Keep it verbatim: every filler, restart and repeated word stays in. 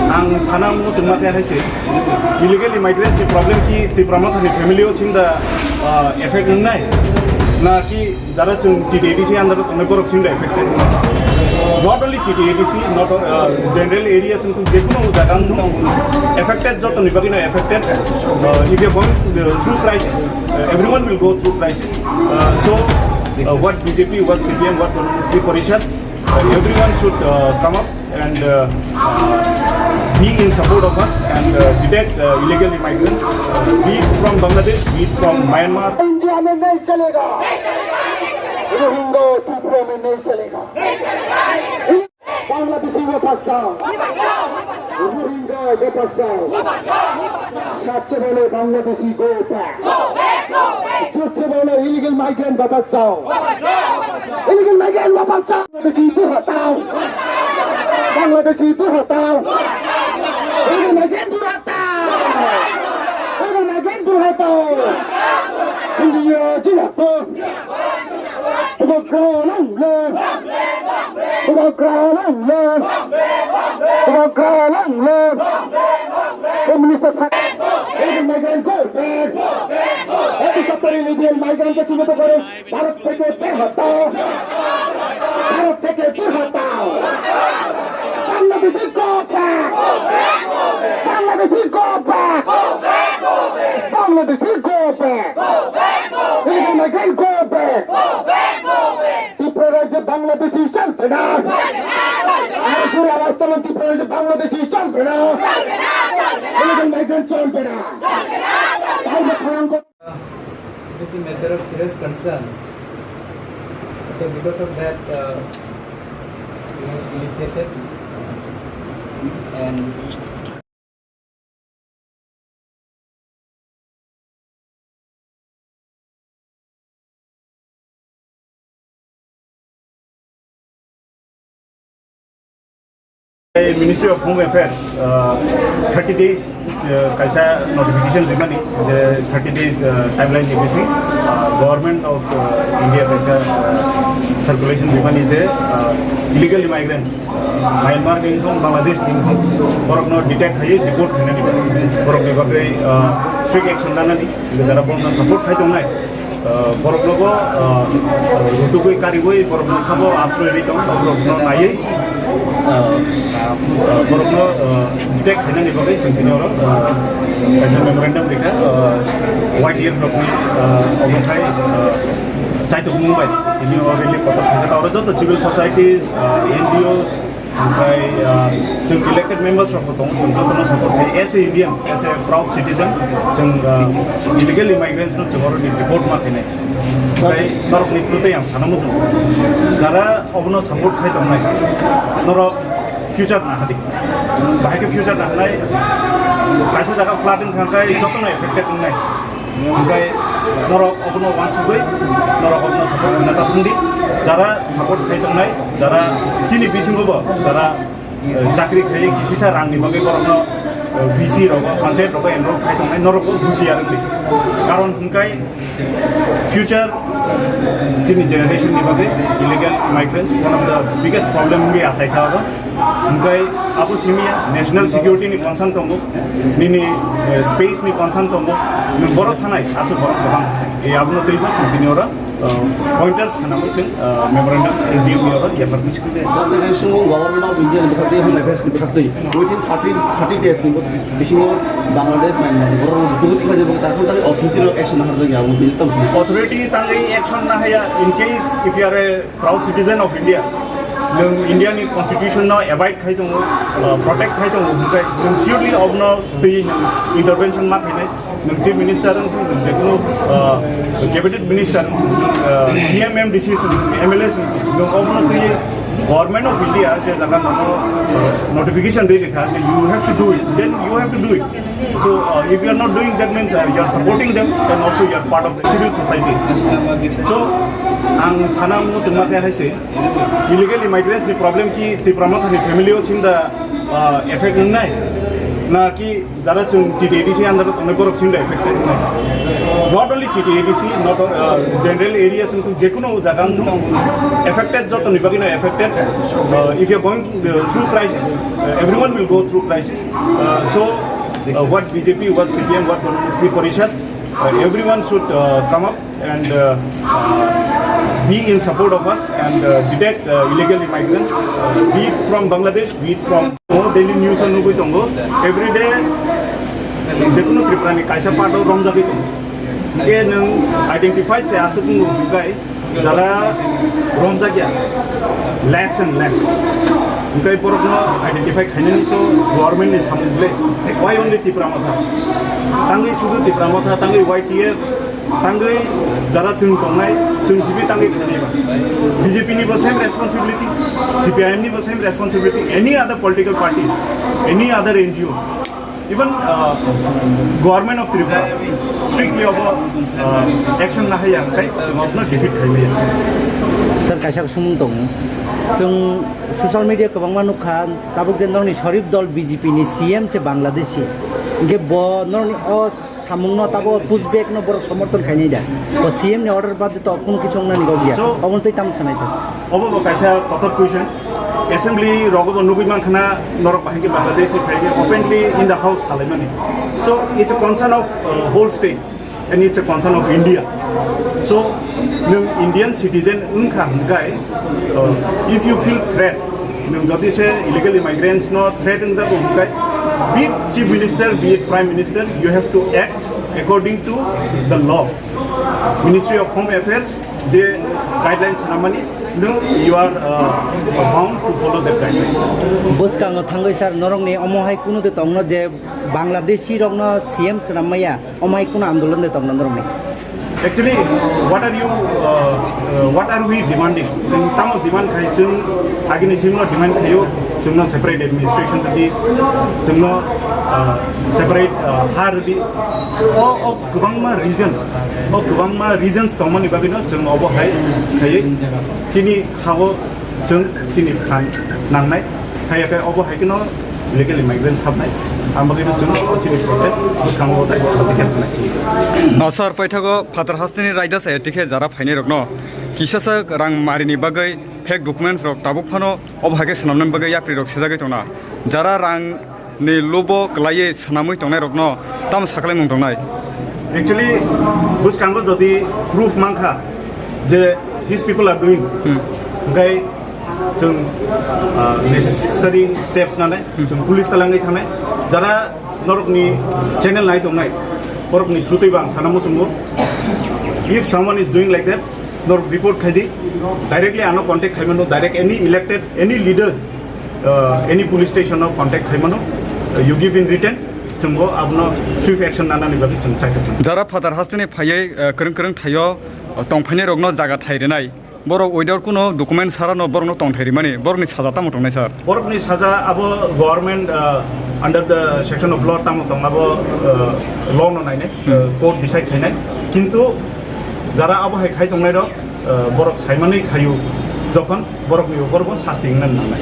Ang sana muchungma khe hai se, illegal immigrants ni problem ki Tipra Motha ni family o sing da, ah, effect wngnai? Na ki jara chwng T T A D C under o tongnai borok sing da affected wngnai? Not only T T A D C, not, ah, general areas wngkha, jekunu jaga wngkha affected, joto ni bagwi no affected. Ah, if you are going, uh, through crisis, uh, everyone will go through crisis. Uh, so, uh, what B J P, what C P M, what Gona Mukti Parishad, uh, everyone should, uh, come up and, uh, be in support of us and, uh, detect, uh, illegal immigrants, uh, be it from Bangladesh, be it from Myanmar. India में नहीं चलेगा, रोहिंग्या त्रिपुरा में नहीं चलेगा। बांग्लादेशी वापस जाओ, रोहिंग्या वापस जाओ। सच बोलो, बांग्लादेशी go back। झूठ से बोलो, illegal migrant वापस जाओ। Illegal migrant वापस जाओ। बांग्लादेशी दूर हटाओ। बांग्लादेशी दूर हटाओ। Illegal migrant दूर हटाओ। Illegal migrant दूर हटाओ। इंडिया जिंदाबाद। Bubagra long live! Bubagra long live! Bubagra long live! Home Minister Sir, illegal migrant go back! অভিশপ্ত illegal migrant কে চিহ্নিত করে ভারত থেকে বের হটাও! ভারত থেকে দূর হটাও! Bangladeshi go back! Bangladeshi go back! Bangladeshi go back! Illegal migrant go back! Tripura রাজ্যে বাংলাদেশি চলবে না। আরো জোরে আওয়াজ তুলুন, ত্রিপুরা রাজ্যে বাংলাদেশি চলবে না। Illegal migrant চলবে না। বাইরে থানার It is a matter of serious concern. So because of that, uh, we have initiated and Ministry of Home Affairs, uh, thirty days, uh, kaisa notification rimani je thirty days, uh, timeline ni bisingo, uh, Government of, uh, India kaisa, uh, circulation rimani je, uh, illegal immigrants, Myanmar ni wngthung, Bangladesh ni wngthung, borokno detect khaiwi deport khainani bagwi, borokni bagwi, uh, strict action lanani, jara borokno support khai tongnai, uh, boroknobo, uh, rutugwi kariwi borokno sabo asroi ri tong, borokno naiwi, uh, uh, borokno, uh, detect khainani bagwi chwng tini oro, uh, kaisa memorandum rikha, uh, Y T F rokni, uh, omokhai, uh, chaitok mung bai tini o relief kotor khaikha, oro joto civil societies, uh, N G Os, Omokhai, ah, chwng elected members rok bo tongo, chwng jotono support khaio. As a Indian, as a proud citizen, chwng, ah, illegal immigrants no chwng oro deport ma khainai. Omokhai norokni through tei ang sana muchungo, jara obono support khai tongnai, norok future nahadi. Bahai khe future nahnai, kaisa jaga flooding thangkhai jotono affected wngnai. Hingkhai norok obono uansugwi, norok obono support khaina ta thangdi. Jara support khai tongnai, jara chini bisingobo, jara, eh, chakri khai kisisa rangni bagwi borokno, eh, V C rogo, panchayat rogo enroll khai tongnai, norokbo buji arwngdi. Karon hingkhai future chini generation ni bagwi illegal immigrants one of the biggest problem wngwi achaikha abo. Hingkhai abo simi ya, national security ni concern tongo, nini, eh, space ni concern tongo, nwng borok thanai, aswk borok kwbang. Eh, abono twibo chwng tini oro, eh, pointers swnamwi chwng, eh, memorandum S D M ni oro yapharwi. Sir, tei sumung Government of India ni bwkhaktwi, Home Affairs ni bwkhaktwi, within thirty, thirty days ni bisingo Bangladesh, Myanmar ni borok rok butuh khaijak, takhuk takhuk authority rok action naharjak ya, abo tini tamo sini. Authority tangwi action nahaya, in case if you are a proud citizen of India, nwng India ni constitution no abide khai tongo, uh, protect khai tongo, hwnkhe nwng surely obono twi nwng intervention ma khainai, nwng chief minister wng thung, nwng jekunu, uh, cabinet minister wng thung, uh, E M M D C wng thung, M L A wng thung, nwng obono twi government of India je jaga nono, uh, notification rwi rikha je you have to do it, then you have to do it. So, uh, if you are not doing that means, uh, you are supporting them and also you are part of the civil society. So, ang sana muchungma khe hai se, illegal immigrants ni problem ki Tipra Motha ni family o sing da, uh, effect wngnai? Na ki jara chwng T T A D C under o tongnai borok chwng affected wngnai. Not only T T A D C, not, uh, general areas wngkha, jekunu jaga wngkha affected, jotoni bagwi no affected. Uh, if you are going, uh, through crisis, uh, everyone will go through crisis. Uh, so, uh, what B J P, what C P M, what Ganamukti Parishad, uh, everyone should, uh, come up and, uh, uh, be in support of us and, uh, detect, uh, illegal immigrants, uh, be it from Bangladesh, be it from, oh, daily news o nugwi tongo. Every day jekunu Tripura ni kaisa part o romjagwi tongo. Hwnkhe nwng identify se aswk wngwi hwnkhe jara romjakya lakhs and lakhs. Hwnkhe borokno identify khainani to government ni samung le. Why only Tipra Motha? Tangwi sudu Tipra Motha, tangwi Y T F, tangwi jara chwng tongnai, chwng sibi tangwi khainai ba. B J P ni bo same responsibility, C P I M ni bo same responsibility, any other political party, any other N G O, even, uh, government of Tripura strictly obo, uh, action lahai ya, hwnkhe chwng obono defeat khaimaya. Sir, kaisa sumung tongo. Chwng social media kwbangma nukha, tabuk je norokni Sharif dol B J P ni C M se Bangladeshi. Hwnkhe bo norokni o samungno tabo pushback no borok somorthon khainai da? O C M ni order bade to kunu kichu wngnani kok ya. So, obono tei tamo sanai sir? Obo bo kaisa kotor question. Assembly rogo bo nugwi mankha na norok bahai khe Bangladesh ni phai khe openly in the house salaimani. So it's a concern of, uh, whole state and it's a concern of India. So nwng Indian citizen wngkha hwnkhe, uh, if you feel threat, nwng jodi se illegal immigrants no threat wngjago hwnkhe, be it chief minister, be it prime minister, you have to act according to the law. Ministry of Home Affairs je guidelines swnamani, nwng you are, uh, bound to follow that guideline. Bwskango thangwi sir, norokni omo hai kunu de tongno je Bangladeshi rokno C M swnam maya, omo hai kunu andolon de tongno norokni? Actually, what are you, uh, uh, what are we demanding? Chwng tamo demand khai, chwng agini chwngno demand khaio, chwngno separate administration rwdi, chwngno, uh, separate, uh, ha rwdi. O, o kwbangma reason, o kwbangma reasons tongmani bagwino chwng obo hai khaiwi chini hao chwng chini phan nangnai. Haiya khe obo hai kheno illegal immigrants habnai. Ang bagwino chwng o chini protest bwskango tei khati khe thangnai. No, sir, paithago phatar hasteni raida saya tikhe jara phainai rokno kisa sak rang marini bagwi fake documents rok tabuk phano obo hai khe swnamnani bagwi yapri rok sejagwi tongna. Jara rang ni lubo kwlaiwi swnamwi tongnai rokno tamo saklaimung tongnai? Actually, bwskango jodi proof mankha je these people are doing, Hmm. hwnkhe chwng, ah, necessary steps nanai, Hmm. chwng police talangwi thangnai. Jara norokni channel nai tongnai, borokni through twibo ang sana muchungo. If someone is doing like that, norok report khaidi, directly ano contact khaimano, direct any elected, any leaders, uh, any police station no contact khaimano, uh, you give in written, chwngbo abono swift action nanani bagwi chwng chaitok mano. Jara phatar hasteni phaiwi, uh, kwrwng kwrwng thaio, uh, tongphainai rokno jaga thai rwnai, borok without kuno document sarano borokno tongthai rimani, borokni saja tamo tongnai, sir? Borokni saja abo government, uh, under the section of law tamo tong abo, uh, law no nainai, Hmm. uh, court decide khainai. Kintu jara abo hai khai tongnai rok, uh, borok saimanwi khaio, jokhon borokni upor bo sasti wngna nangnai.